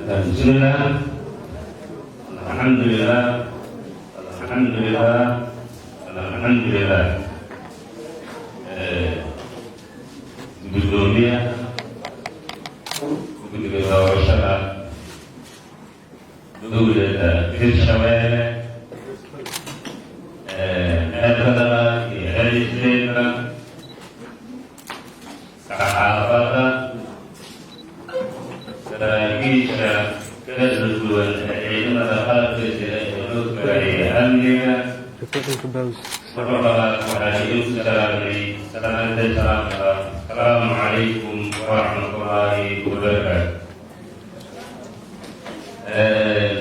بسم الله، الحمد لله، الحمد لله، الحمد لله. Gudoomiyaha guddiga doorashada dowladda Hirshabeelle, heer federaal iyo heer state, saxaafadda, saraakiisha kala duwan ee ciidamada qalabka sida ee xogka iyo amniga, marka labaad waxaan idinku salaamay salaanta salaamka: asalaamu calaykum waraxmatullaahi wabarakaatu.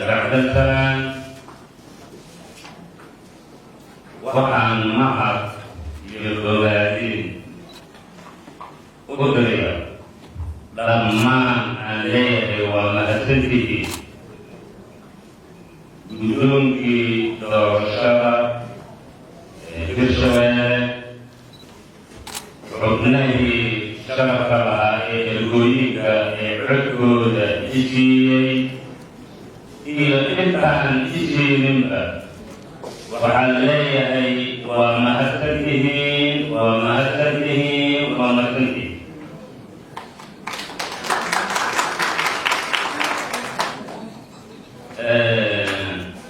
Bacda salaan, waxaan mahad iyo bogaadin u diraya dhammaan, aan leeyahay waa mahadsantihiin, guddoonkii doorashada Hirshabeelle, xubnahii sharafka lahaa ee ergooyinka ee codkooda isiiyey iyo intaan isiininba, waxaan leeyahay waa mahadsantihiin, waa mahadsantihiin, waa mahadsantihiin.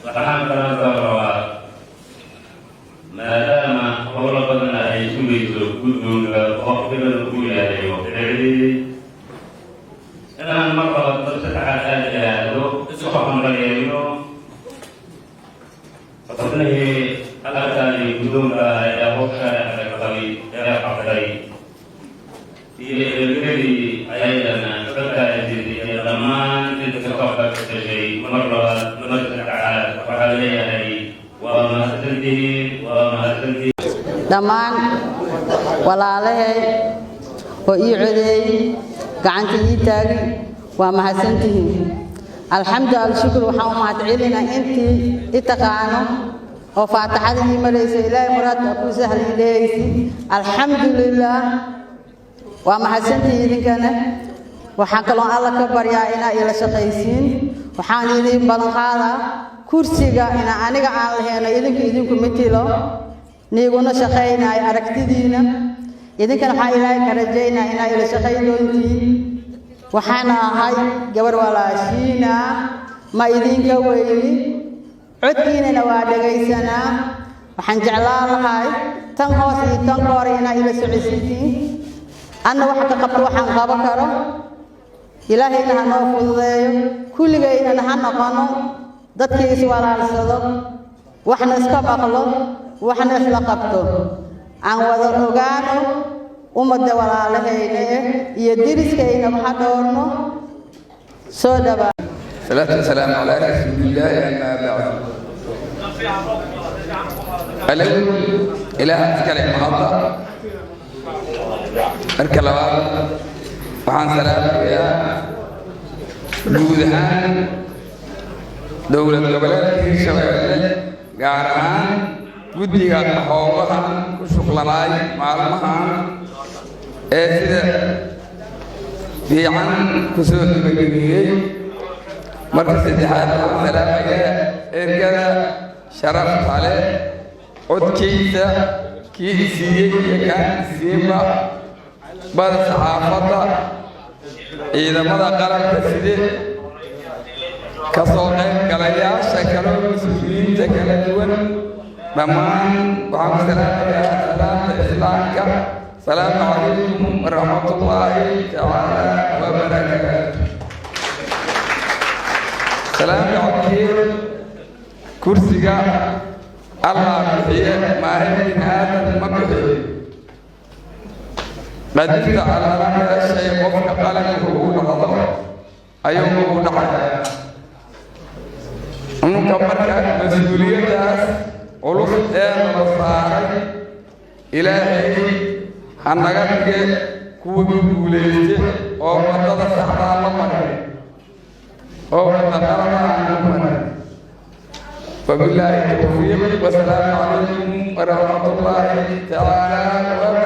Waxaan kaloo rabaa, maadaama howlo badanna ay sugayso guddoonka, waqtigana uu yahay waqti ciriiri, inaan mar labaad mar saddexaad aad iraahdo isku hambalyeeyo xubnihii halkaani guddoonka ah ee hawsha qabay ee qabtay iyo ergadii ayadana codkaasi iyo dhammaan inta kasoo qayb gashay. Mar labaad, mar saddexaad, waxaan leeyahay waa mahadsantihiin, waa mahadsantihiin. Dhammaan walaalahay oo ii codeeyey, gacanta ii taagi, waa mahadsantihiin. Alxamdu alshukr. Waxaan u mahadcelinaa intii i taqaano oo faataxada ii maraysa, Ilaahay muraadka kuu sahli dhehaysi. Alxamdu lilaah, waa mahadsantihiin idinkana. Waxaan kaloo Alla ka baryaa inaa ila shaqaysiin. Waxaan idin ballanqaadaa kursiga inaa aniga aan lahayno, idinku mitilo, niiguna shaqaynayo aragtidiina. Idinkana waxaan Ilaahay ka rajaynaa inaa ila shaqayn doontiin. Waxaana ahay gabar walaashiina, ma idinka weyni, codkiinana waa dhegaysanaa. Waxaan jeclaan lahay tan hoos iyo tan hore inaa ila socodsiitiin, anna waxa ka qabto waxaan qabo karo. Ilaahayna ha noo fududeeyo, kulligaynana ha noqono dadkii iswalaalsado, waxna iska maqlo, waxna isla qabto. Aan wada ogaano ummadda walaalahayna eh iyo deriskayna waxa dhoorno. Soo dhawaa. الصلاة والسلام على رسول الله، أما بعد، الأول إله iskale mahadda. Marka labaad, waxaan salaamayaa guud ahaan dowlad goboleedka Hirshabeelle, gaar ahaan guddiga howlahan ku shuqlanaay maalmahan ee sida fiican ku soo gebagabeeyey. Marka saddexaad, waxaan salaamayaa ergada sharafta leh, codkiisa kii isiiyey iyo kaan isiiyeyba, bada saxaafadda, ciidamada qalabka side, ka soo qayb galayaasha kaloo mas-uuliyiinta kala duwan. Dhammaan waxaan ku salaamayaa salaamta Islaamka: asalaamu calaykum waraxmatullaahi tacaala wabarakaatu. Salaamta codkeed, kursiga Allah bixiye, maahe bin aadan ma bixiyo. Qadinta Allana meeshay qofka qalinka ugu dhacdo ayuu ugu dhacayaa. Nunka marka mas-uuliyaddaas culus ee nala saaray, Ilaahay ha naga dhige kuwa guulayste oo waddada saxdaa la maray oo wadda qalada aan ku marin. Wabilaahi towfiiq, wasalaamu calaykum waraxmatullaahi tacaala wabarakaatu.